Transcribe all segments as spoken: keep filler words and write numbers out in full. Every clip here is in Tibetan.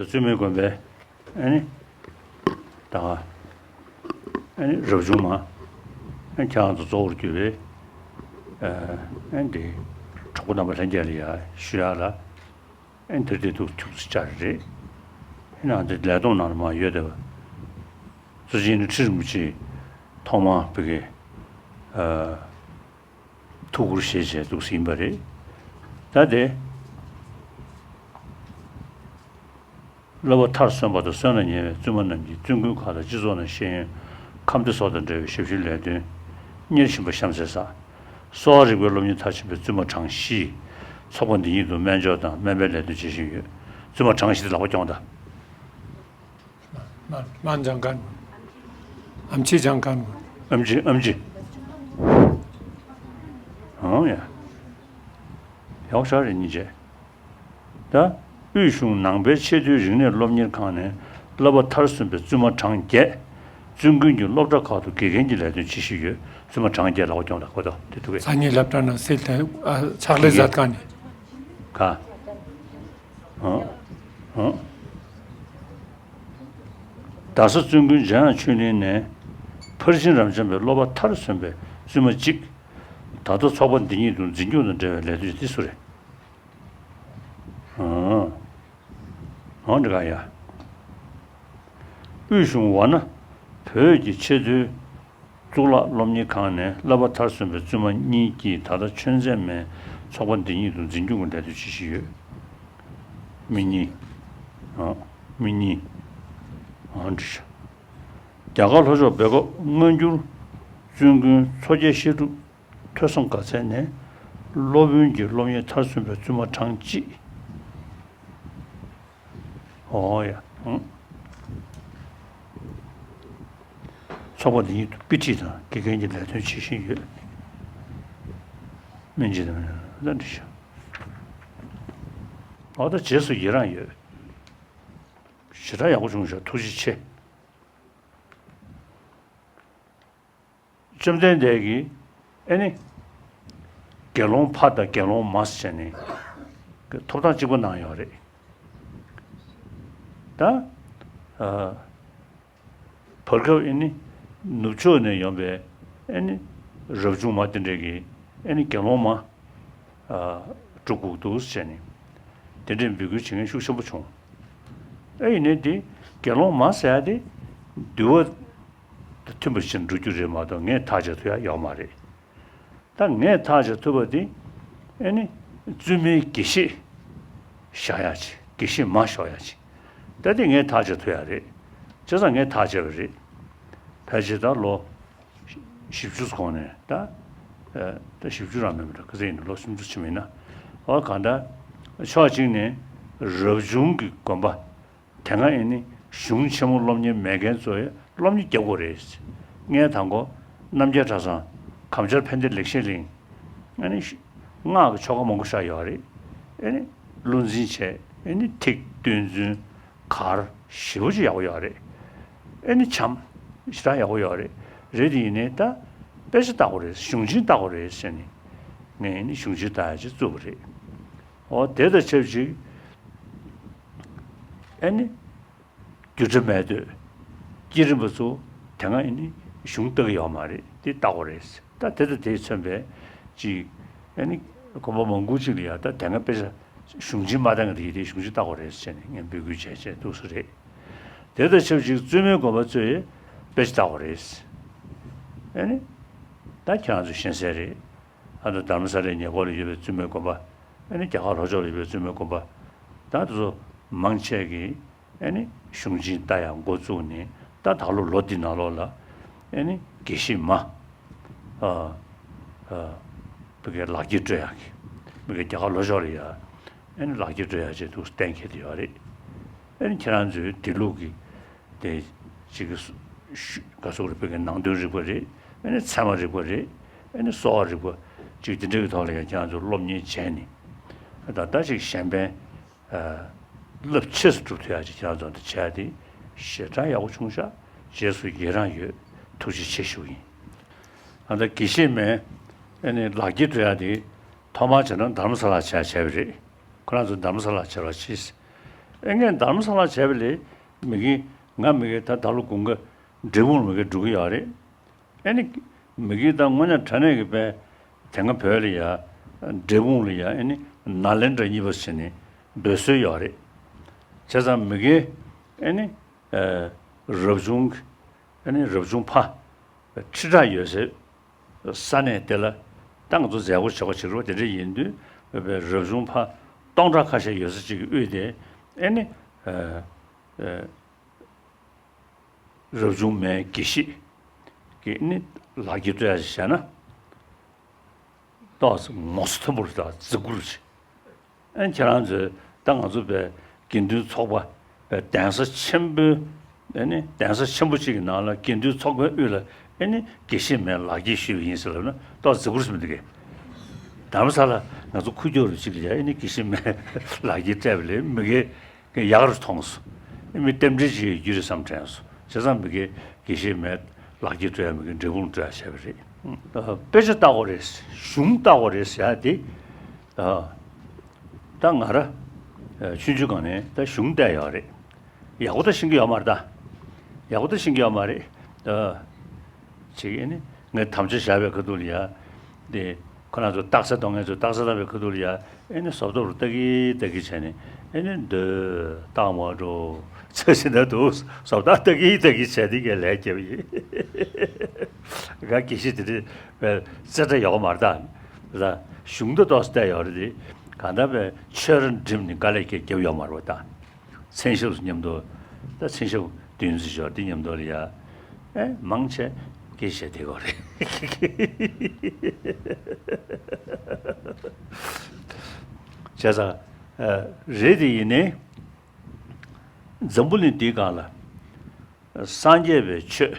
བཙུན་མོའི་དགོན་པའི་ཨ་ནི་ད་ཨ་ནི་རབ་བྱུང་མ་ཨ་ནི་ཁྱེད་རང་ཚོ་གཙོ་བོར་གྱུར་པའི་ཨ་ནི་དེ་གྲོགས་པོ་རྣམ་པ་ལྷན་རྒྱས་ལ་ཡ་ཞུ་ཡག་ལ། ཨེ་འདིར་དེ་འདུག་ཐུགས་སུ་བཅར་རེད། ཨེ་ན་འདི་ལས་བསྡོམས་ནང་ལ་མ་ཡོད་དེ་བ། གཙོ་ཆེན་ནི་ཁྲི་རིན་པོ་ཆེ་ཐོག་མ་བི་གའི་ཐུགས་ཁུར་བཞེས་བྱས་འདུག་ཟིན་པ་རེད། ད་དེ་བསླབ་པ་མཐར་སོན་པ་དང་སོན་ལ་ཉེ་བའི་བཙུན་མ་རྣམས་ཀྱིས་བཙུན་དགོན་ཁག་དང་སྤྱི་ཚོགས་ནང་ཤེས་ཡོན་ཁམས་བདེ་སོགས་དང་འབྲེལ་བའི་ཞབས་ཞུའི་ལས་དོན་གཉེར་བཞིན་པ་གཤམ་གསལ་ས། གསོ་བ་རིག་པའི་སློབ་གཉེར་མཐར་ཕྱིན་པའི་བཙུན་མ་གྲངས་བཞི། ཚོགས་པ་འདི་ཉིད་དུ་སྨན་སྦྱོར་དང་སྨན་པའི་ལས་དོན་བྱེད་བཞིན་ཡོད། བཙུན་མ་གྲངས་བཞི་དེ་ལག་པ་རྐྱོང་དང་། མ་མ་ལྗང་ཁན། ཨམ་ཆི་ལྗང་ཁན། ཨམ་ཆི་ཨམ་ཆི། ཨང་ཡ། ཡག་ཤ་རེ་གཉིས་བྱས། ད། དབུས་གཞུང་ནང་པའི་ཆེས་མཐོའི་རིག་གནས་སློབ་གཉེར་ཁང་ནས་བསླབ་པ་མཐར་སོན་པའི་བཙུན་མ་གྲངས་བརྒྱད། བཙུན་དགོན་གྱི་སློབ་གྲྭ་ཁག་ཏུ་དགེ་རྒན་གྱི་ལས་དོན་བྱེད་བཞིན་ཡོད། བཙུན་མ་གྲངས་བརྒྱད་ལག་པ་རྐྱོང་དང་གོ་ཐོག་དེ་འདུག་གས། སང་ཉིན་སློབ་གྲྭ་ནང་སིལ་ཏེ་ཕྱག་ལས་མཛད་མཁན་ནི། ག་ཨང་། ཨང་། རྡ་ས་བཙུན་དགོན་འཇམ་དབྱངས་ཆོས་གླིང་ནས་ཕར་ཕྱིན་རབ་འབྱམས་པའི་སློབ་པ་མཐར་སོན་པའི་བཙུན་མ་གཅིག། ད་ལྟ་ཚོགས་པ་འདི་ཉིད་དུ་འཛིན་སྐྱོང་དང་འབྲེལ་བའི་ལས་དོན་དེ་སུ་རེད། ཨང་། ཨང་། འདི་ག་ཡ། དབུས་གཞུང་ཝཱ་ཎ་བོད་ཀྱི་ཆེས་མཐོའི་གཙུག་ལག་སློབ་གཉེར་ཁང་ནས་བསླབ་པ་མཐར་སོན་པའི་བཙུན་མ་གཉིས་ཀྱིས་ད་ལྟ་ཆོས་མཛད་མའི་ཚོགས་པ་འདི་ཉིད་དུ་འཛིན་སྐྱོང་གི་ལས་དོན་བྱེད་བཞིན་ཡོད། མི་གཉིས། ཨང་། མི་གཉིས། ཨང་། འདི་ཤ། རྒྱ་གར་ལྷོ་ཕྱོགས་སྦེལ་ཀོབ་སྔ་འགྱུར་བཙུན་དགོན་མཚོ་རྒྱལ་བཤད་སྒྲུབ་ཐོས་བསམ་དགའ་ཚལ་ནས་སློབ་དཔོན་གྱི་སློབ་གཉེར་མཐར་སོན་པའི་བཙུན་མ་གྲངས་གཅིག། ཨོ་ཡ། ཨང་། ཚོགས་པ་འདི་ཉིད་དུ་དཔེ་ཁྲིད་དང་དགེ་རྒན་གྱི་ལས་དོན་བྱེད་བཞིན་ཡོད། སྨན་སྦྱིན་དང་ལ་འདྲི་ཤ། ཨོ་ད་རྗེས་སུ་ཡི་རང་ཡོད། ཞེ་དྲག་ཡག་པོ་བྱུང་ཤག་ཐུགས་རྗེ་ཆེ། བཅོམ་ལྡན་འདས་ཀྱིས་ཨེ་ནི། དགེ་སློང་ཕ་དང་དགེ་སློང་མ་ཟེར་ནས་ཐོབ་ཐང་གཅིག་པ་གནང་ཡོད་རེད། ད། ཨ། བར་སྐབས་ཨེ་ནི། ནུབ་ཕྱོགས་ནས་ཡོང་པའི་ཨེ་ནི། རབ་བྱུང་མ་དེ་འདྲས་ཀྱིས་ཨེ་ནི་དགེ་སློང་མ། ཨ། སྒྲུབ་དགོས་འདུག་ཟེར་ནས། དེ་འདྲའི་འབོད་སྐུལ་བྱེད་མཁན་ཤུགས་ཆེན་པོ་བྱུང་། ཨེ་ཡིན་ནའི་དེ་དགེ་སློང་མ་ཟེར་ཡ་དེ། འདུལ་བ། དང་མཐུན་པ་ཞིག་འགྲོ་རྒྱུ་རེད་མ་གཏོགས་ངས་ཐག་བཅད་ཐུབ་ཡ་ཡོད་མ་རེད། ད་ངས་ཐག་བཅད་ཐུབ་པ་དེ་ཨེ་ནི་བཙུན་མའི་དགེ་བཤེས་བཞག་ཡ་ཅིག་དགེ་བཤེས་མ་བཞག་ཡ་ཅིག་ད་དེ་ངས་ཐག་བཅད་ཐུབ་ཡ་རེད། བྱས་ཙང་ངས་ཐག་བཅད་པ་རེད། ཕལ་ཆེར་ད་ལོ་བཞི་བཅུ་གོང་ནས་ད་ཨེ་ད་བཞི་བཅུ་རང་མིན་པ་འདྲ་ག་ཚོད་ཡིན་ན་ལོ་སུམ་ཅུ་ཕྱིན་མིན་ན། འོ་གང་ལྟར་ཕྱོགས་གཅིག་ནས་རབ་བྱུང་གི་དགོན་པ། དེ་སྔ་ཨེ་ནི་གཞུང་ཆེན་མོ་སློབ་གཉེར་མེད་མཁན་ཚོ་ཡང་སློབ་གཉེར་རྒྱག་དགོས་རེད། ངས་དང་པོ་རྣམ་རྒྱལ་གྲྭ་ཚང་། གམ་བཅར་ཕན་བདེ་ལེགས་བཤད་གླིང་། ཨེ་ནི་སྔགས་ཀྱི་ཆོ་ག་མང་པོ་བཞག་ཡོད་རེད། ཨེ་ནི་བློ་འཛིན་བྱས། ཨེ་ནི་ཐིག་བསྟོད་རྫུན་གར་ཞེ་པོ་ཅིག་ཡག་པོ་ཡོད་རེད། ཨེ་ནི་འཆམ་ཞེ་དྲག་ཡག་པོ་ཡོད་རེད། རེད་དེ་ཡིན་ནའི་ད་དཔེ་ཆ་ལྟ་དགོས་རེད། གཞུང་ཆེན་ལྟ་དགོས་རེད་ཟེར་ནས་ངས་ཨེ་ནི་གཞུང་ཆེན་ལྟ་ཡ་ཅིག་བཙུགས་པ་རེད། འོ་དེ་དང་ཆབས་ཅིག་ཨེ་ནི། རྒྱུ་འབྲས་མེད་འདོད། བསྐྱེད་རིམ་པ་ཚོ་དེ་སྔ་ཨེ་ནི་གཞུང་ལྟ་གི་ཡོད་མ་རེད། དེ་ལྟ་དགོས་རེད། ད་དེ་དང་དེས་མཚོན་པའི་ཅིག་ཨེ་ནི་དགོན་པ་མང་པོ་ཅིག་ལ་ཡ་ད་དེ་སྔ་དཔེ་ཆ་གཞུང་ཆེན་མ་བཏང་གི་དེ་ཡི་དེ་གཞུང་ཆེན་ལྟ་དགོས་རེད་ཟེར་ནས་ངས་འབོད་སྐུལ་བྱས་བྱས་འདུག་སེ་རེད། དེ་དང་ཆབས་ཅིག་བཙུན་མའི་དགོན་པ་ཚོས་དཔེ་ཆ་ལྟ་དགོས་རེད། ཨེ་ནི་ད་ཁྱེད་རང་ཚོ་ཤེས་གསལ་རེད། ཨ་ད་དྷ་རམ་ས་ལའི་ཉེ་འཁོར་ལ་ཡོད་པའི་བཙུན་མའི་དགོན་པ། ཨ་ནི་རྒྱ་གར་ལྷོ་ཕྱོགས་ལ་ཡོད་པའི་བཙུན་མའི་དགོན་པ། ད་དེ་ཚོ་མང་ཆེ་གིས་ཨ་ནི་གཞུང་ཆེན་ལྟ་ཡག་འགོ་བཙུགས་ནས་ད་ད་ལོ་ལོ་འདི་ནང་ལོགས་ལ་ཨ་ནི་དགེ་བཤེས་མ། ཨ་ཨ་བི་གའི་ལག་འཁྱེར་སྤྲོད་ཡག་གི། བི་གའི་རྒྱ་གར་ལྷོ་ཕྱོགས་ལ་ཡ་ཨ་ནི་ལག་འཁྱེར་སྤྲོད་ཡག་ཅིག་འདུག་གཏན་འཁེལ་དེ་ཡོད་རེད། ཨ་ནི་ཁྱེད་རང་ཚོའི་དེ་ལུགས་ཀྱི། དེ་གཅིག་གི་ག་སོག་རིག་པའི་གི་ནང་དོན་རིག་པ་རེད། ཨ་ནི་ཚད་མ་རིག་པ་རེད། ཨ་ནི་གསོ་བ་རིག་པ་གཅིག་དེ་འདྲ་གི་ཐོག་ལ་ཡང་ཁྱེད་རང་ཚོ་སློབ་གཉེར་བྱས་ནས་ད་ལྟ་ཅིག་གཞན་ཕན་རླབས་ཆེ་སུ་སྒྲུབ་ཐུབ་ཡག་ཅིག་ཁྱེད་རང་ཚོ་འདི་བྱས་ཏེ་ཞེ་དྲག་ཡག་པོ་བྱུང་ཤག་རྗེས་སུ་ཡི་རང་ཡོད། ཐུགས་རྗེ་ཆེ་ཞུ་གི་ཡིན། ཨ་ད་དགེ་བཤེས་མའི་ཨ་ནི་ལག་འཁྱེར་སྤྲོད་ཡག་དེ་ཐོག་མར་བྱས་ན་དྷ་རམ་ས་ལ་བྱས་བྱས་པ་རེད། ཁོ་རང་ཚོ་དྷ་རམ་ས་ལ་བྱས་པ་ཕྱིས། ཨེ་ངས་དྷ་རམ་ས་ལ་བྱས་པ་ལས་མི་གི་ང་མི་གི་ད་ད་ལོ་དགུན་ཁ་འབྲས་སྤུངས་ལ་མི་གི་འགྲོ་གི་ཡོད་རེད། ཨེ་ནི། མི་གི་ད་དངོས་གནས་དྲང་གནས་ཀྱི་དཔེ་དེ་སྔ་བོད་ལ་ཡ། འབྲས་སྤུངས་ལ་ཡ་ཨེ་ནི་ནཱ་ལེནྡྲ་གཉིས་པ་ཟེར་ནས་འབོད་སྲོལ་ཡོད་རེད། བྱས་ཙང་མི་གི་ཨེ་ནི། རབ་བྱུང་གི་ཨེ་ནི་རབ་བྱུང་ཕ་ཁྲི་ཕྲག་ཡོད་སའི་ས་གནས་དེ་ལ་ད་ང་ཚོ་མཛད་སྒོ་བྱེད་སྒོ་བྱེད་རོགས་དེ་འདྲ་ཡིན་དུས་རབ་བྱུང་ཕ་སྟོང་ཕྲག་ཁ་ཤས་ཡོད་ས་ཅིག་གི་དབུས་དེ་ཨེ་ནི། རབ་བྱུང་མའི་དགེ་བཤེས་ཀྱི་ནི་ལག་འཁྱེར་སྤྲད་ཡ་ཞིག་བྱས་ན། ཏོག་ཙམ་ངོ་ཚ་མཐོན་པོ་རེད་ད་རྫིག་པོ་རེད། ཨ་ནི་ཁྱེད་རང་ཚོས་ད་ང་ཚོ་པའི་དགེ་འདུན་ཚོགས་པ་པའི་གདན་ས་ཆེན་པོའི་ཨ་ནི་གདན་ས་ཆེན་པོ་གཅིག་གི་ནང་ལ་དགེ་འདུན་ཚོགས་པའི་དབུས་ལ་ཨ་ནི་དགེ་བཤེས་མའི་ལག་འཁྱེར་ཞུས་པ་ཡིན་ཟེར་ལབ་ན་ཏོག་ཙམ་རྫིག་པོ་རེད་མི་འདུག་གས། དྷ་རམ་ས་ལ་ང་ཚོ་ཁུག་ཀྱོག་རུ་གཅིག་ལ་ཨ་ནི་དགེ་བཤེས་མའི་ལག་འཁྱེར་སྤྲད་པ་ལས་མི་དགེ་ཡག་རུ་མཐོང་སོང་། མི་རྟེན་འབྲེལ་ཅིག་ཡོད་རྒྱུ་རེད་བསམ་དྲན་སོང་། བྱས་ཙང་མི་དགེ་དགེ་བཤེས་མའི་ལག་འཁྱེར་སྤྲོད་ཡ་མི་དགེ་འབྲས་སྤུངས་སྤྲོད་ཡ་བྱས་པ་རེད། དཔེ་ཆ་ལྟ་དགོས་རེད། གཞུང་ལྟ་དགོས་རེད་ཟེར་ཡ་དེ། ད་ང་ར་ཆུང་ཆུང་སྒང་ནས་ད་གཞུང་བལྟས་ཡོད་རེད། ཡག་པོ་ད་ཤེས་ཀྱི་ཡོད་མ་རེད་ད། ཡག་པོ་ད་ཤེས་ཀྱི་ཡོད་མ་རེད། ཅིག་ཨེ་ནི་ངས་དམ་བཅའ་བཞག་པའི་ཁ་ཐུག་ལ་ཡ། དེ་ཁོ་རང་ཚོ་རྟགས་གསལ་གཏོང་མཁན་ཚོས་རྟགས་གསལ་བཏང་པའི་ཁ་ཐུག་ལ་ཡ། ཨེ་ནི་བཟོ་ལྟ་རུ་ལྟ་གི་ལྟ་གི་བྱས་ནས་ཨེ་ནི་འདོད་རྟགས་མ་འགྲོ་ཚེ་ཟིན་ན་འདུག་བཟོ་ལྟ་ལྟ་གི་ལྟ་གི་བྱས་ཏེ་ངས་ལས་བརྒྱབ་ཡིན། ང་དགེ་བཤེས་དེ་འདྲའི་བའི་རྩེ་གྲ་ཡོད་མ་རེད་ད། ད་གཞུང་ད་ཏོག་ཙམ་བལྟས་ཡོད་རེད་དེ། གང་ལྟར་བའི་ཆོས་ར་འགྲིམ་ནས་དཀའ་ལས་ཁྱེད་བརྒྱབ་ཡོད་མ་རེད་པ་ད། མཚན་ཞབས་སུ་མཉམ་དུ། ད་མཚན་ཞབས་བདུན་ཙམ་ཞོར་དེ་མཉམ་དུ་ལ་ཡ། ཨེ་མང་ཆེ་སྐད་བཤད་བསྡད་ཡོད་རེད། བྱས་ཙང་། ཨ། རེད་དེ་ཡིན་ནའི། འཛམ་བུ་གླིང་འདིའི་སྒང་ལ། སངས་རྒྱས་པའི་ཆོས།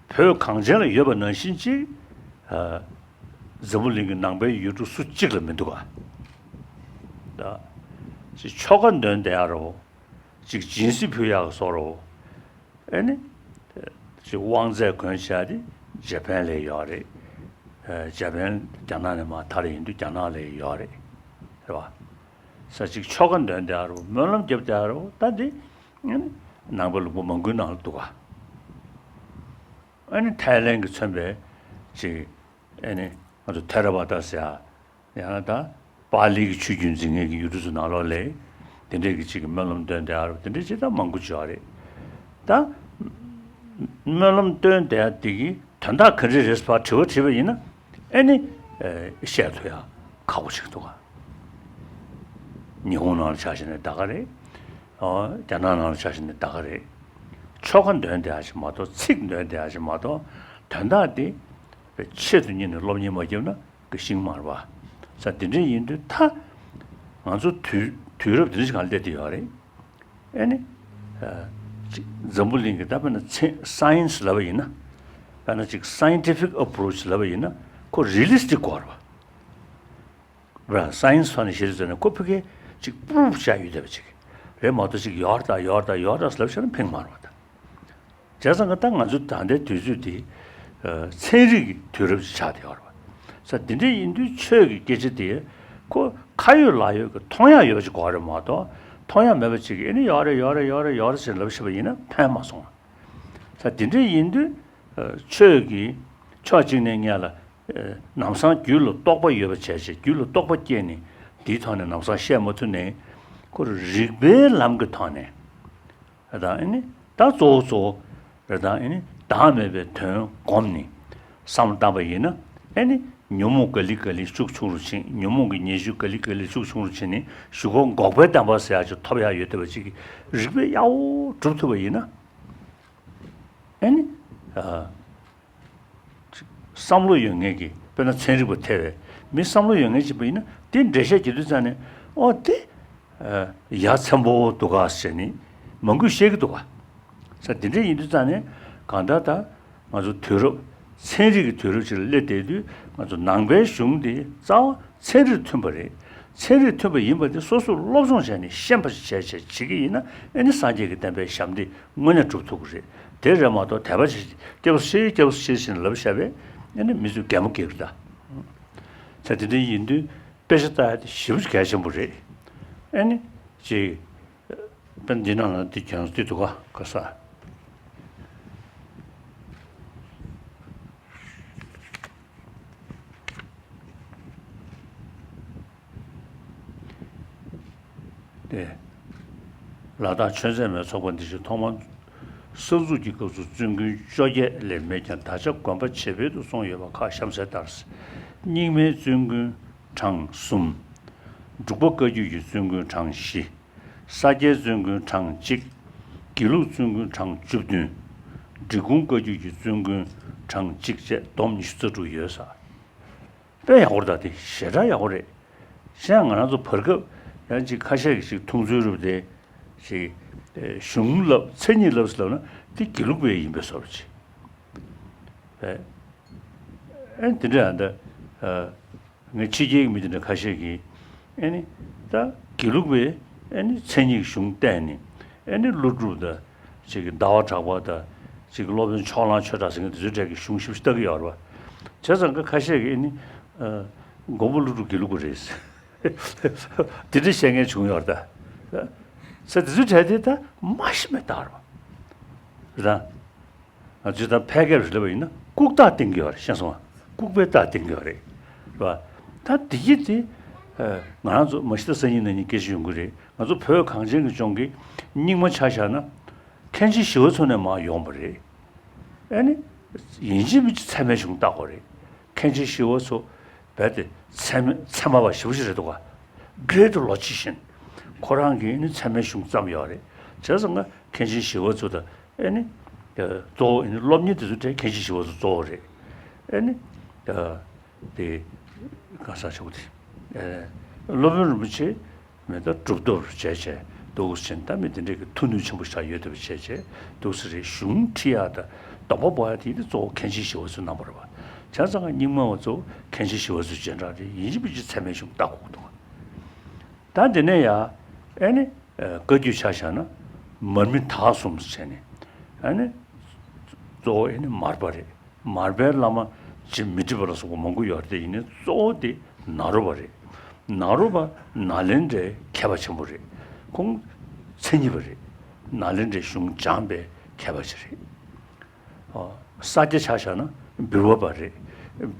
བོད་གངས་ཅན་ལ་ཡོད་པ་ནང་བཞིན་ཅིག་ཨ། འཛམ་བུ་གླིང་གི་ནང་པའི་ཡུལ་གྲུ་སུ་གཅིག་ལ་མི་འདུག་ག། ད། ཅིག་ཆོ་ག་འདོན་བསྡད་ཡ་རོ། ཅིག་སྦྱིན་སྲེག་ཕུལ་ཡག་གི་བཟོ་འདྲ། ཨེ་ནི། ཅིག་དབང་རྫས་གོན་བྱས་ཏེ་ཇེ་པན་ལ་ཡོད་རེད། ཨེ། ཇེ་པན་རྒྱ་ནག་ནས་མར་ཐར་ཡིན་དུས་རྒྱ་ནག་ལ་ཡོད་རེད། རེད་བ། ས་ཅིག་ཆོ་ག་འདོན་བསྡད་རུ་སྨོན་ལམ་བརྒྱབ་བསྡད་རུ་ད་འདི། ཨེ་ནི། ནང་པའི་ལུང་པ་མང་པོའི་ནང་ལ་འདུག་ག། ཨེ་ནི་ཐའི་ལན་གྱིས་མཚོན་པའི་ཅིག་ཨེ་ནི། ང་ཚོ་ཐེ་ར་བ་ད་ཟེར་ཡ། ཡང་ན་ད་པཱ་ལི་གི་ཆོས་བརྒྱུད་འཛིན་མཁན་གྱི་ཡུལ་གྲུ་ཚོ་ནང་ལོགས་ལ། དེ་འདྲས་ཀྱི་ཅིག་གི་སྨོན་ལམ་འདོན་བསྡད་ཡ་རེད། དེ་འདྲས་ཅིག་ད་མང་པོ་ཅིག་ཡོད་རེད། ད་སྨོན་ལམ་འདོན་བསྡད་ཡ་དེ་གི་དོན་དག་ག་འདྲས་རེད་ཟེར་བ་དྲི་བ་དྲིས་པ་ཡིན་ན། ཨེ་ནི། ཨེ། བཤད་ཐུབ་ཡ་ཁག་པོ་ཅིག་འདུག་ག། ཉི་ཧོང་ནང་ལ་ཆ་བཞག་ནས་ད་ག་རེད། ཨོ། རྒྱ་ནག་ནང་ལ་ཆ་བཞག་ནས་ད་ག་རེད། ཆོ་ག་འདོན་བསྡད་ཡ་ཞིག་མ་གཏོགས། ཚིག་འདོན་བསྡད་ཡ་ཞིག་མ་གཏོགས། དོན་དག་དེ་ཆེད་དུ་གཉེར་ནས་སློབ་གཉེར་མ་བརྒྱབ་ན། གི་ཤིང་མར་བ། ས་འདི་འདྲ་ཡིན་དུས་ད། ང་ཚོ་དུས་དུས་རབས་འདི་འདྲ་ཞིག་གང་སླེབས་བསྡད་ཡོད་རེད། ཨེ་ནི། ཨ། ཅིག་འཛམ་བུ་གླིང་གི་ད་དཔེར་ན་ཚན་སའེན་སི་ལབ་པ་ཡིན་ན། དཔེར་ན་ཅིག་scientific approach ལབ་པ་ཡིན་ན་ཁོ་རི་ལི་སི་ཊིག་དགོས་རེད་བ། བ། སའེན་སི་ཐོག་ནས་བཤད་དུས་ཙམ་ནས་ཁོ་ཕ་གིའི་ཅིག་པུ་རུབ་བྱས་ཡོད་བསྡད་པ་ཅིག་རེད་མ་གཏོགས། ཅིག་ཡོད་རེད་ད་ཡོད་རེད་ད་ཡོད་རེད་ད་ལབ་བྱས་ན་ཕན་མ་རེད་བ་ད། བྱས་ཙང་ད་ང་ཚོ་ད་ལྟའི་དུས་ཚོད་འདི། ཨ། ཚན་རིག་གི་དུས་རབས་ཅིག་ཆགས་བསྡད་ཡོད་རེད་བ། ས་འདི་འདྲ་ཡིན་དུས་ཆོས་ཀྱི་སྐད་ཆ་དེ་ཁོ་ཁ་ཡོད་ལག་ཡོད་ཀྱི་མཐོང་ཡག་ཡོད་པ་ཅིག་དགོས་རེད་མ་གཏོགས། མཐོང་ཡག་མེད་པ་ཅིག་གིས་ཨེ་ནི་ཡོད་རེད་ཡོད་རེད་ཡོད་རེད་ཡོད་རེད་ཟེར་ལབ་བྱས་པ་ཡིན་ན་ཕན་མ་སོང་། ས་འདི་འདྲ་ཡིན་དུས། ཨ། ཆོས་ཀྱི་ཕྱོགས་གཅིག་ནས་ངས་ལ། ཨ། ལམ་སང་རྒྱུད་ལ་རྟོགས་པ་ཡོད་པ་བྱས་བྱས། རྒྱུད་ལ་རྟོགས་པ་སྐྱེས་ནས་དེའི་ཐོག་ནས་ལམ་སང་བཤད་མ་ཐུབ་ནའི། ཁོ་རིག་པའི་ལམ་གྱི་ཐོག་ནས། རེད་དང་། ཨེ་ནི་ད་གཙོ་བོ་གཙོ་བོ། རེད་དང་། ཨེ་ནི་བདག་མེད་པའི་དོན་བསྒོམས་ནས་བསམ་བློ་བཏང་པ་ཡིན་ན། ཨེ་ནི་ཉོན་མོངས་ག་ལེ་ག་ལེ་ཤུགས་ཆུང་རུ་ཕྱིན། ཉོན་མོངས་ཀྱི་ཉེས་སྤྱོད་ག་ལེ་ག་ལེ་ཤུགས་ཆུང་རུ་ཕྱིན་ནས་གཞུག་གུ་འགོག་པའི་བདེན་པ་ཟེར་ཡག་ཅིག་ཐོབ་ཡག་ཡོད་བསྡད་པ་ཅིག་གི་རིག་པས་ཡག་པོ་སྒྲུབ་ཐུབ་པ་ཡིན་ན། ཨེ་ནི། ཨ། བསམ་བློ་ཡོད་མཁན་གྱི། དཔེར་ན་ཚན་རིག་པ་ཐེ་བའི་མི་བསམ་བློ་ཡོད་མཁན་ཅིག་པ་ཡིན་ན། དེ་འགྲེལ་བཤད་རྒྱག་དུས་ཙམ་ནས། ཨོ་དེ། ཨ། ཡ་མཚན་པོ་འདུག་ག་ཟེར་ནས་མང་པོས་བཤད་ཀྱི་འདུག་ག། ས་འདི་འདྲ་ཡིན་དུས་ཙམ་ནས་གང་ལྟར་ད་ང་ཚོ་དུས་རབས། ཚན་རིག་གི་དུས་རབས་ཅིག་ལ་སླེབས་བསྡད་དུས། ང་ཚོ་ནང་པའི་གཞུང་འདི་རྩ་བ་ཚན་རིག་མཐུན་པ་རེད། ཚན་རིག་མཐུན་པ་ཡིན་པ་འདི་སོ་སོས་སློབ་སྦྱོང་བྱས་ནས་ཤེས་པ་ཞིག་བྱས་བྱས་བྱེད་ཀྱི་ཡིན་ན། ཨེ་ནི་སངས་རྒྱས་ཀྱི་བསྟན་པའི་ཞབས་འདེགས་དངོས་གནས་སྒྲུབ་ཐུབ་ཀྱི་རེད། དེ་རེད་མ་གཏོགས། དད་པ་ཆེ། སྐྱབས་སུ་མཆི། སྐྱབས་སུ་མཆི་ཟེར་ནས་ལབ་བཞག་པས། ཨེ་ནི་མི་ཚོས་གད་མོ་བགད་ཀྱི་རེད་ད། ས་དེ་འདྲ་ཡིན་དུས་དཔེ་ཆ་ལྟ་ཡ་དེ་ཞེ་པོ་ཅིག་གལ་ཆེན་པོ་རེད། ཨེ་ནི་ཅིག་དཔེར་ན་འདི་ནང་ལ་འདི་གྱོན་འདི་འདུག་ག་ག་ས། ཏེ། ལ་དྭགས་ཆོས་མཛད་མའི་ཚོགས་པ་འདི་བཞིན་ཐོག་མར་གསར་འཛུགས་ཀྱི་སྐབས་སུ་བཙུན་དགོན་བཅོ་བརྒྱད་ལས་མེད་ཀྱང་ད་ཆ་དགོན་པ་བྱེ་བལ་དུ་སོང་ཡོད་པ་ཁག་གཤམ་གསལ་ལྟར། རྙིང་མའི་བཙུན་དགོན་གྲངས་གསུམ། འབྲུག་པ་བཀའ་བརྒྱུད་ཀྱི་བཙུན་དགོན་གྲངས་བཞི། ས་སྐྱའི་བཙུན་དགོན་གྲངས་གཅིག་དགེ་ལུགས་བཙུན་དགོན་གྲངས་བཅུ་བདུན། འབྲི་གུང་བཀའ་བརྒྱུད་ཀྱི་བཙུན་དགོན་གྲངས་གཅིག་བཅས་བསྡོམས་ཉི་ཤུ་རྩ་དྲུག་ཡོད་ས། དཔེ་ཡག་པོ་རེད་ད། དེ་ཞེ་དྲག་ཡག་པོ་རེད། གཞན་ང་རང་ཚོ་བར་སྐབས་ཡང་ཅིག་ཁ་ཤས་ཀྱིས་ཅིག་མཐོང་ཚུལ་རུབ་དེ་ཅིག་ཨེ་གཞུང་ལབ་མཚན་ཉིད་ལབ་ཟེར་ལབ་ན་དེ་དགེ་ལུགས་པའི་ཡིན་པའི་བཟོ་འདྲ་ཅིག་ཨེ་ཨེ་དེ་འདྲ་ཡང་ད་ཨ་ངས་ཕྱི་རྒྱལ་གྱི་མི་དེ་འདྲ་ཁ་ཤས་ཀྱིས་ཨེ་ནི་ད་དགེ་ལུགས་པའི་ཨེ་ནི་མཚན་ཉིད་གཞུང་བལྟས་ནས་ཨེ་ནི་ཀླུ་སྒྲུབ་དང་ཅིག་གི་ཟླ་བ་གྲགས་པ་དང་ཅིག་གི་སློབ་དཔོན་ཕྱོགས་གླང་ཆོས་གྲགས་ཟེར་མཁན་དེ་ཚོའི་གྲས་ཀྱི་གཞུང་ཞིབ་ཞིབ་ལྟ་གི་ཡོད་རེད་པ། བྱས་ཙང་ཀ་ཁ་ཤས་ཀྱིས་ཨེ་ནི་ཨ་མགོན་པོ་ཀླུ་སྒྲུབ་དགེ་ལུགས་པ་རེད། དེ་འདྲ་བཤད་མཁན་བྱུང་ཡོད་རེད་ད། ས་དེ་ཚོའི་གྲས་དེ་ད་མ་ཤི་མེད་ད་རེད་པ། རེད་ད། ང་ཚོས་ད་ཕལ་སྐད་རུ་སླེབས་པ་ཡིན་ན་ལྐུགས་རྟགས་བསྟན་གྱི་ཡོད་རེད། ཤེས་སོང་ང་། ལྐུགས་པའི་རྟགས་བསྟན་གྱི་ཡོད་རེད། རེད་པ། ད་དེ་གི་དེ་ཨ་ང་རང་ཚོ་མ་གཞི་ད་སང་ཉིན་གནངས་ཉིན་སྐད་ཆ་ཡོང་གི་རེད། ང་ཚོ་བོད་གངས་ཅན་གྱི་ལྗོངས་ཀྱི་རྙིང་མ་ཆ་བཞག་ན་མཁན་ཆེན་ཞི་བ་འཚོ་ནས་མར་ཡོང་བ་རེད། ཨ་ནི་ཡིན་གཅིག་མིན་གཅིག་ཚད་མའི་གཞུང་བཏགས་པ་རེད། མཁན་ཆེན་ཞི་བ་འཚོ་རྦད་དེ་ཚད་མ་ཚད་མ་པ་ཞེ་པོ་ཅིག་རེད་འདུག་ག Great logician། ཁོ་རང་གིས་ནི་ཚད་མའི་གཞུང་བརྩམས་ཡོད་རེད། བྱས་ཙང་ང་མཁན་ཆེན་ཞི་བ་འཚོ་དང་ཨེ་ནི་གཙོ་བོ་ཨེ་ནི་སློབ་གཉེར་དེ་ཚོ་གྲས་མཁན་ཆེན་ཞི་བ་འཚོ་གཙོ་བོ་རེད། ཨེ་ནི་དེ་ག་ས་ཆེ་བོ་དེ་སློབ་དཔོན་རིན་པོ་ཆེ་མི་ད་གྲུབ་ཐོབ་བྱས་བྱས་འདུག་ཟེར་ད་མི་དེ་འདྲས་ཀྱི་ཐུགས་ནུས་ཆེན་པོ་ཞིག་ཡོད་བསྡད་པ་བྱས་བྱས་འདུག་ཟེར་རེད། གཞུང་ཁྲིད་ཡག་དང་སྡོམ་པ་འབོག་ཡག་དེ་ནི་གཙོ་བོ་མཁན་ཆེན་ཞི་བ་འཚོ་གནང་བ་རེད་པ། བྱས་ཙང་ང་རྙིང་མ་བ་ཚོ་མཁན་ཆེན་ཞི་བ་འཚོ་སྤྱན་དྲངས་རེད། ཡིན་གཅིག་མིན་གཅིག་ཚད་མའི་གཞུང་བཏགས་དགོས་ཀྱི་འདུག་ད་དེ་ནས་ཡ་ཨེ་ནི་བཀའ་བརྒྱུད་ཆ་བཞག་ན་མར་མི་དྭགས་གསུམ་ཟེར་ནས་ཨེ་ནི་གཙོ་བོ་ཨེ་ནི་མར་པ་རེད། མར་པའི་བླ་མ་ཅིག་མི་ཏྲི་པ་ལ་སོགས་པ་མང་པོ་ཡོད་རེད། དེ་ཡིན་ནའི་གཙོ་བོ་དེ་ནཱ་རོ་པ་རེད། ནཱ་རོ་པ་ནཱ་ལེནྡྲའི་མཁས་པ་ཆེན་པོ་རེད། ཁོང་མཚན་ཉིད་པ་རེད། ནཱ་ལེནྡྲའི་གཞུང་སྦྱངས་པའི་མཁས་པ་ཅིག་རེད། ཨོ། ས་སྐྱ་ཆ་བཞག་ན་བིར་བ་པ་རེད།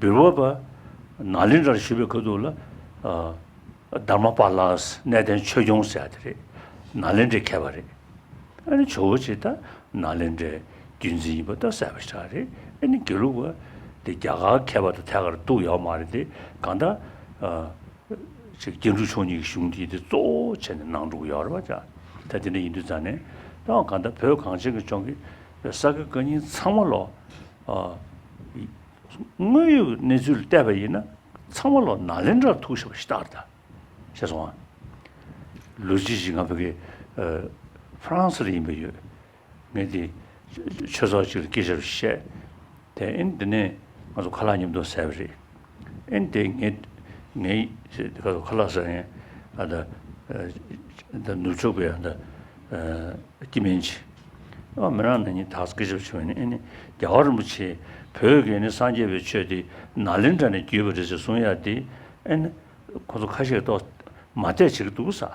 བིར་བ་པ་ནཱ་ལེནྡྲར་བཞུགས་པའི་ཁ་ཐུག་ལ་ཨ་དྷརྨ་པཱ་ལ་གནས་བརྟན་ཆོས་སྐྱོང་ཟེར་ཡ་དེ་རེད། ནཱ་ལེནྡྲའི་མཁས་པ་རེད། ཨ་ནི་ཇོ་བོ་རྗེ་ད་ནཱ་ལེནྡྲའི་བརྒྱུད་འཛིན་ཡིན་པ་ད་གསལ་པོ་ཞེ་དྲག་རེད། ཨ་ནི་དགེ་ལུགས་པ་དེ་རྒྱ་གར་མཁས་པ་དང་ཐད་ཀར་གཏུགས་ཡོད་མ་རེད་དེ། གང་ལྟར་ཨ་ཅིག་སྐྱེ་འགྲོ་མཆོག་གཉིས་ཀྱི་གཞུང་དེ་དེ་གཙོ་བོ་བྱས་ནས་གནང་འགྲོ་གི་ཡོད་རེད་པ། ཅག་ད་དེ་འདྲ་ཡིན་དུས་ཙང་ནས་ད་གང་ལྟར་བོད་གངས་ཅན་གྱི་ལྗོངས་ཀྱི་ས་དགེ་བཀའ་རྙིང་ཚང་མ་ལོ། ཨ་དངོས་ཡོད་གནས་ཚུལ་ལ་བལྟས་པ་ཡིན་ན་ཚང་མ་ལོ་ནཱ་ལེནྡྲར་ཐུག་བཞག་པ་ཞེ་དྲག་རེད་ད། ཤེས་སོང་ཨ། ལོ་རྒྱུས་ཤིག་ང་ཕ་གི་ཨ་ཧྥ་རན་སི་ལ་ཡིན་པ་ཡོད། ངས་དེ་ཆོས་ཚོགས་ཅིག་ལ་སྐད་ཆ་བཤད། དེ་ཨིན་དེ་ནས་ང་ཚོ་ཁ་ལག་མཉམ་དུ་ཟས་པ་རེད། ཨིན་དེ་ངས་ངས་ཁ་ལག་ཟ་ཡིན་ཨ་ད་ཨ་ད་ནུབ་ཕྱོགས་པའི་ཨ་ད་ཨ་སྐྱེ་དམན་ཅིག་ཨ་མི་རང་ན་ནི་དག་སྐད་ཆ་བྱུང་ནས་ཨ་ནི་རྒྱལ་བ་རིན་པོ་ཆེ་བོད་ཀྱི་ནི་སངས་རྒྱས་པའི་ཆོས་དེ་ནཱ་ལེནྡྲ་ནས་བརྒྱུད་པ་རེད་ཟེར་གསུང་ཡ་དེ་ཨ་ནི་ཁོ་ཚོ་ཁ་ཤས་ཏོག་མ་བལྟས་བྱེད་ཀྱི་འདུག་ས།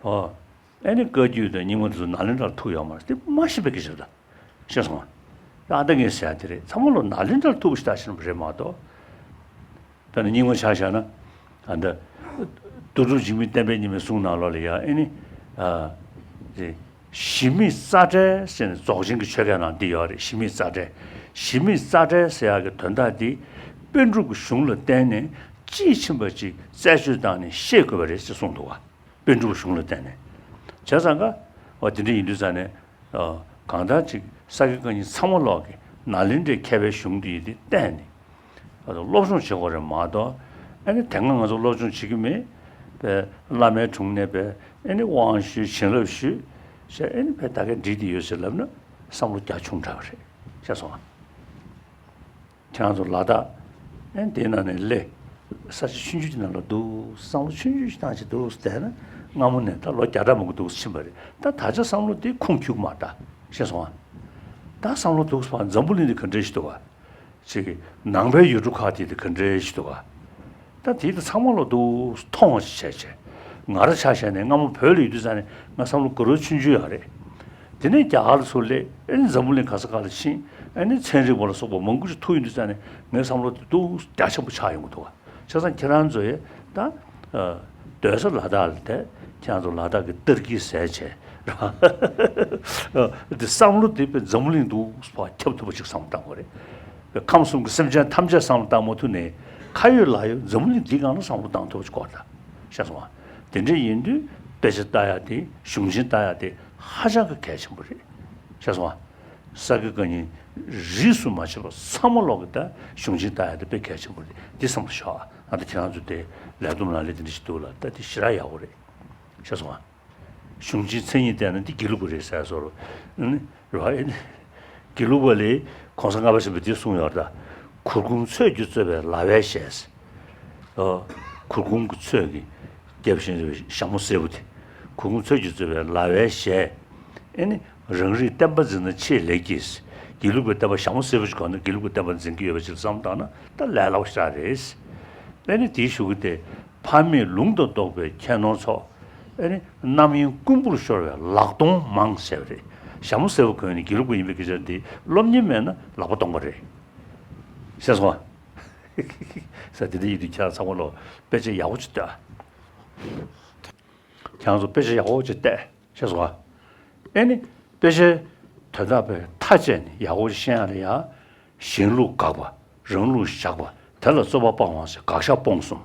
ཨོ། ཨ་ནི་བཀའ་བརྒྱུད་དང་རྙིང་མ་དེ་ཚོ་ནཱ་ལེནྡྲར་ཐུག་ཡོད་མ་རེད། དེ་མ་ཤེས་པའི་སྐད་ཆ་རེད། ཤེས་སོང་ང་། ད་ཨ་ད་ངས་ཟེར་ཡ་དེ་རེད། ཚང་མ་ལོ་ནཱ་ལེནྡྲར་ཐུག་པ་ཞིག་ལྟ་ཤེས་པ་རེད་མ་གཏོགས། ད་ནི་རྙིང་མ་ཆ་བཞག་ན། ཨ་ད། རྡོ་གྲུབ་འཇིགས་མེད་བསྟན་པའི་ཉི་མའི་གསུང་ནང་ལོགས་ལ་ཡ་ཨ་ནི། ཨ། དེ། གཞི་མེད་རྩ་བྲལ་ཟེར་ནས་རྫོགས་ཆེན་གྱི་ཆོས་སྐད་ནང་འདི་ཡོད་རེད། གཞི་མེད་རྩ་བྲལ། གཞི་མེད་རྩ་བྲལ་ཟེར་ཡག་གི་དོན་དག་འདི། པཎ་གྲུབ་ཀྱི་གཞུང་ལ་བརྟེན་ནས་དཔྱིས་ཕྱིན་པ་ཅིག་རྩད་གཅོད་བཏང་ནས་ཤེས་དགོས་པ་རེད་ཅེས་གསུངས་འདུག་བ། པཎ་གྲུབ་གཞུང་ལ་བརྟེན་ནས། བྱས་ཙང་ཀ། འོ་དེ་འདྲ་ཡིན་དུས་ཙང་ནས། ཨ། གང་ལྟར་ཅིག་ས་དགེ་བཀའ་རྙིང་ཚང་མ་ལོག་གི་ནཱ་ལེནྡྲའི་མཁས་པའི་གཞུང་འདི་ཡིན་དེ་བརྟེན་ནས། ཨ་ནི་སློབ་སྦྱོང་བྱེད་དགོས་རེད་མ་གཏོགས། ཨ་ནི་དེ་སྔ་ང་ཚོ་སློབ་སྦྱོང་བྱེད་ཀྱི་མེད། པའི་བླ་མའི་དྲུང་ནས་པའི་ཨ་ནི་དབང་ཞུས་བྱིན་རླབས་ཞུས། བྱས་ཨ་ནི་པའི་ད་གའི་འགྲིག་བསྡད་ཡོད་ཟེར་ལབ་ན་བསམ་བློ་རྒྱ་ཆུང་དྲགས་པ་རེད། ཤེས་སོང་ང་། ཁྱེད་རང་ཚོ་ལ་དྭགས་ཨེ་དེའི་ནང་ནས་སླེབས། ས་ཆ་ཆུང་ཆུང་ཅིག་ནང་ལ་འདུག་བསམ་བློ་ཆུང་ཆུང་ཞིག་བཏང་བྱས་འདུག་བསྡད་ན་སྔ་མོ་ནས་ད་ལོ་བརྒྱ་ཕྲག་མང་པོ་འདུག་ཕྱིན་པ་རེད། ད་ད་ཆ་བསམ་བློ་དེ་ཁུངས་འཁྱུག་མ་ད་ཤེས་སོང་ཨ། ད་བསམ་བློ་འདུག་ཕར་འཛམ་བུ་གླིང་འདི་ག་འདྲ་ཞིག་འདུག་ག་ཅིག་ནང་པའི་ཡུལ་གྲུ་ཁག་དེ་དེ་ག་འདྲ་ཞིག་འདུག་ག་ད་དེ་དེ་ཚང་མ་ལོ་འདུག་མཐོང་བ་ཞིག་བྱས་བྱས། ང་རང་ཆ་བཞག་ནས་སྔ་མོ་བོད་ལ་ཡོད་དུས་ཙང་ནས་ང་བསམ་བློ་དགའ་རབ་ཆུང་ཆུང་ཡོད་རེད། དེ་ནས་རྒྱ་གར་ལ་ཚུར་སླེབས། ཨ་ནི་འཛམ་བུ་གླིང་ག་ས་ག་ལ་ཕྱིན། ཨ་ནི་ཚན་རིག་པ་ལ་སོགས་པ་མང་པོ་ཞིག་ཐུག་ཡོང་དུས་ཙང་ནས་ངའི་བསམ་བློ་དེ་སྡུག་རྒྱ་ཆེན་པོ་ཆགས་ཡོང་གི་འདུག་ག་བྱས་ཙང་ཁྱེད་རང་ཚོ་ཡས་ད་ཨ་སྡོད་ས་ལ་དྭགས་ལ་བསྡད། ཁྱེད་རང་ཚོ་ལ་དྭགས་ཀྱི་ཏར་ཀི་ཟས་བྱས་ར། དེ་བསམ་བློ་དེ་དཔེ་འཛམ་བུ་གླིང་དུ་ཕར་ཁྱབ་ཐུབ་པ་ཅིག་བསམ་བློ་བཏང་དགོས་རེད། དཔེ་ཁམས་གསུམ་གྱི་སེམས་ཅན་ཐམས་ཅད་བསམ་བློ་བཏང་མ་ཐུབ་ནས་ཁ་ཡོད་ལག་ཡོད་འཛམ་བུ་གླིང་འདི་སྒང་ལ་བསམ་བློ་བཏང་ཐུབ་པ་ཅིག་དགོས་རེད་ད། ཤེས་སོང་ང་། དེ་འདྲ་ཡིན་དུས་དཔེ་ཆ་ལྟ་ཡ་དེ་གཞུང་ཆེན་ལྟ་ཡ་དེ་ཧ་ཅང་གི་གལ་ཆེན་པོ་རེད། ཤེས་སོང་ང་། ས་དགེ་བཀའ་རྙིང་རིས་སུ་མ་ཆད་པ་ཚང་མ་ལོག་གི་ད་གཞུང་ཆེན་ལྟ་ཡ་དེ་དཔེ་གལ་ཆེན་པོ་རེད། འདི་བསམ་བློ་ཤོག་ཨ། ད་ཁྱེད་རང་ཚོ་དེ་ལས་བསྡོམས་ལག་ལེན་དེ་འདྲ་ཞིག་འདུག་ལ་ད་དེ་ཞེ་དྲག་ཡག་པོ་རེད། ཤེས་སོང་ང་། གཞུང་ཆེན་མཚན་ཉིད་བལྟས་ན་འདི་དགེ་ལུགས་པ་རེད་ཟེར་བཟོ་རོ། རེད་བ། དགེ་ལུགས་པ་ལས་གོང་ས་ལྔ་པ་ཆེན་པོས་འདི་གསུངས་ཡོད་རེད་ད། གུར་གུམ་ཚོས་ཀྱིས་གཙོས་པའི་ལ་བའི་ཞལ། ཨོ། གུར་གུམ་གྱི་ཚོས་ཀྱིས་བརྒྱབ་བཞིན་པའི་ཞྭ་མོ་སེར་པོ་དེ། གུར་གུམ་ཚོས་ཀྱིས་གཙོས་པའི་ལ་བའི་ཞལ། ཨེ་ནི། རང་རིག་བསྟན་པ་འཛིན་ན་ཆེས་ལེགས་ཀྱི། དགེ་ལུགས་པའི་བསྟན་པ་ཞྭ་མོ་སེར་པོ་ཞིག་གོན་ན་དགེ་ལུགས་པའི་བསྟན་པ་འཛིན་གྱི་ཡོད་པ་ཅིག་བསམ་བཏང་ན་ད་ལས་སླ་པོ་ཞེ་དྲག་རེད། ཨེ་ནི་དེའི་གཞུག་གུ་དེ། ཕ་མེས་ལུང་དང་རྟོགས་པའི་ཁྱད་ནོར་ཚོགས། ཨེ་ནི། རྣམ་གཡེང་རྐུན་པོར་ཤོར་བའི་ལག་སྟོང་མང་ཟེར་བ་རེད། ཞྭ་མོ་སེར་པོ་གོན་ནས་དགེ་ལུགས་པ་ཡིན་པའི་སྐད་ཆ་འདི་སློབ་གཉེར་མེད་ན་ལག་པ་སྟོང་པ་རེད། ཤེས་སོང་ང་། ས་དེ་འདྲ་ཡིན་དུས་ཁྱེད་རང་ཚང་མ་ལོ་དཔེ་ཆ་ཡག་པོ་ཅིག་ལྟོས་ཨ། ཁྱེད་རང་ཚོ་དཔེ་ཆ་ཡག་པོ་ཅིག་བལྟས། ཤེས་སོང་ང་། ཨེ་ནི། དཔེ་ཆའི་དོན་དག་པའི་མཐའ་དཔྱད་ནས་ཡག་པོ་ཅིག་ཤེས་ཡ་ལ་ཡ། གཞན་ལུགས་དགག་པ། རང་ལུགས་བཞག་པ། དེ་ལ་རྩོད་པ་སྤང་བ་ཟེར་དགག་བཞག་སྤོང་གསུམ།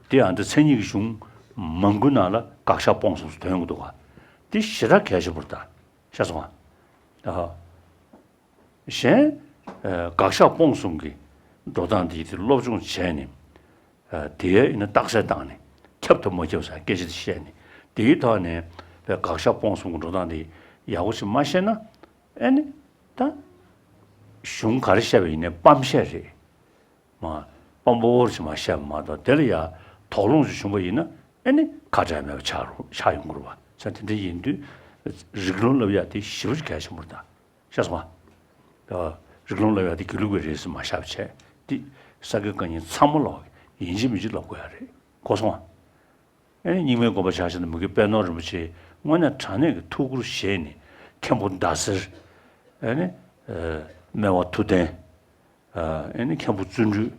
དེ་ཡང་འདི་མཚན་ཉིད་ཀྱི་གཞུང་མང་པོའི་ནང་ལ་དགག་བཞག་སྤོང་གསུམ་སུ་ཐོན་ཡོང་གི་འདུག་ག་འདི་ཞེ་དྲག་གལ་ཆེན་པོ་རེད་ད། ཤེས་སོང་ང་། ཨ། གཞན། ཨ། དགག་བཞག་སྤོང་གསུམ་གྱི་འགྲོ་སྟངས་འདི་དེ་སློབ་སྦྱོང་བྱས་ནས། ཨ། དེའི་ཡིན་ན་རྟགས་གསལ་བཏང་ནས་ཁྱབ་ཐུབ་མ་ཁྱབ་ཟེར་སྐད་ཆ་དེ་བཤད་ནས་དེའི་ཐོག་ནས་དགག་བཞག་སྤོང་གསུམ་གྱི་འགྲོ་སྟངས་འདི་ཡག་པོ་ཞིག་མ་ཤེས་ན། ཨེ་ནི། ད། གཞུང་ག་རེ་བཤད་པ་ཡིན་ནའི་སྤམ་བཤད་རེད། མ། སྤམ་པོ་བོར་ཞིག་མ་བཤད་པ་མ་གཏོགས་དེ་ལ་ཡ་དོགས་སློང་ཞིག་བྱུང་བ་ཡིན་ན་ཨེ་ནི་ཁ་བྲལ་མེད་པ་ཆགས་རུ་ཆགས་ཡོང་གི་རེད་བ། ས་དེ་འདྲ་ཡིན་དུས་རིགས་ལམ་བསླབ་ཡ་དེ་ཞེ་པོ་ཅིག་གལ་ཆེན་པོ་རེད་ད། ཤེས་སོང་ང་། ཨ། རིགས་ལམ་བསླབ་ཡ་དེ་དགེ་ལུགས་པའི་རེད་ཟེར་མ་བཞག་པ་བྱས་ཏེ། ས་དགེ་བཀའ་རྙིང་ཚང་མ་ལོག་ཡིན་གཅིག་མིན་གཅིག་བསླབ་དགོས་ཡ་རེད། གོ་སོང་ང་། ཨེ་ནི་རྙིང་མའི་དགོན་པ་ཆ་བཞག་ན་མི་དགེ་དཔལ་ནོར་རིན་པོ་ཆེ་དངོས་གནས་དྲང་གནས་ཀྱི་ཐུགས་ཁུར་བཞེས་ནས་མཁན་པོ་ཟླ་ཟེར། ཨེ་ནི། ཨ། སྨེ་བ་ཐུབ་བསྟན། ཨ། ཨེ་ནི་མཁན་པོ་བརྩོན་འགྲུས།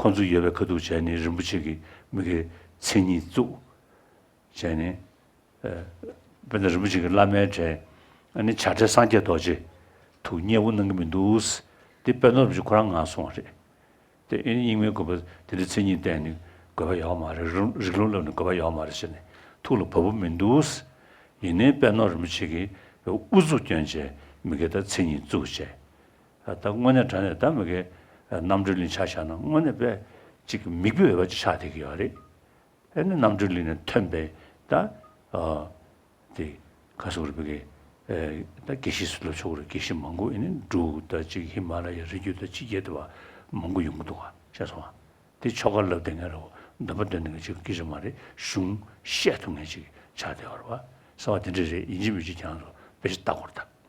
ཁོང་ཚོ་ཡོད་པའི་ཁ་ཐུག་བྱས་ནས་རིན་པོ་ཆེ་གི་མི་དགེ་མཚན་ཉིད་བཙུགས། བྱས་ནས། ཨ། དཔེར་ན་རིན་པོ་ཆེ་གི་བླ་མའི་གྲས། ཨ་ནི་བྱ་བྲལ་སངས་རྒྱས་རྡོ་རྗེ་ཐུགས་མཉེས་པོ་གནང་གི་མི་འདུག་དེ་དཔལ་ནོར་རིན་པོ་ཆེ་ཁོ་རང་ངང་སོང་བ་རེད། དེ་ཨེ་ནི་རྙིང་མའི་དགོན་པ་དེ་འདྲའི་མཚན་ཉིད་བསྟན་ནས་དགོས་པ་ཡོད་མ་རེད། རིགས་རིགས་ལམ་བསླབ་ནས་དགོས་པ་ཡོད་མ་རེད་ཟེར་ནས་ཐུགས་ལ་བབས་པ་མི་འདུག་ཡིན་ནའི་དཔལ་ནོར་རིན་པོ་ཆེ་གིས་ཨུ་ཚུགས་བསྐྱོན་བྱས་མི་དགེ་ད་མཚན་ཉིད་བཙུགས་བྱས། ད་དངོས་གནས་དྲང་གནས་ད་མི་དགེ་རྣམ་གྲོལ་གླིང་ཆ་བཞག་ན་དངོས་གནས་དཔེ་གཅིག་མིག་དཔེ་འོས་པ་ཅིག་ཆགས་བསྡད་ཀྱི་ཡོད་རེད། ཨེ་ནི་རྣམ་གྲོལ་གླིང་ནས་ཐོན་པའི་ད། ཨ། དེ། ག་ཟེར་དགོས་རེད་པ་གི། ཨེ། ད་དགེ་བཤེས་སུ་ལབ་ཆོག་གི་རེད། དགེ་བཤེས་མང་པོ་ཨེ་ནི་འབྲུག་ད་ཅིག་ཧི་མ་ལ་ཡ་རི་རྒྱུད་ད་ཅིག་ཡེ་དེ་བ་མང་པོ་ཡོང་གི་འདུག་ག་ཤེས་སོང་ང་། དེ་ཆོ་ག་ལབ་བསྡད་མཁན་རེད་བ། འདོན་པ་འདོན་མཁན་ཅིག་སྐད་ཆ་མ་རེད། གཞུང་བཤད་ཐུབ་མཁན་ཅིག་ཆགས་བསྡད་པ་རེད་བ། ཟེར་བ་དེ་འདྲ་རེད། ཡིན་གཅིག་མིན་གཅིག་ཁྱེད་རང་ཚོ་དཔེ་ཆ་ལྟ་དགོས་རེད་ད།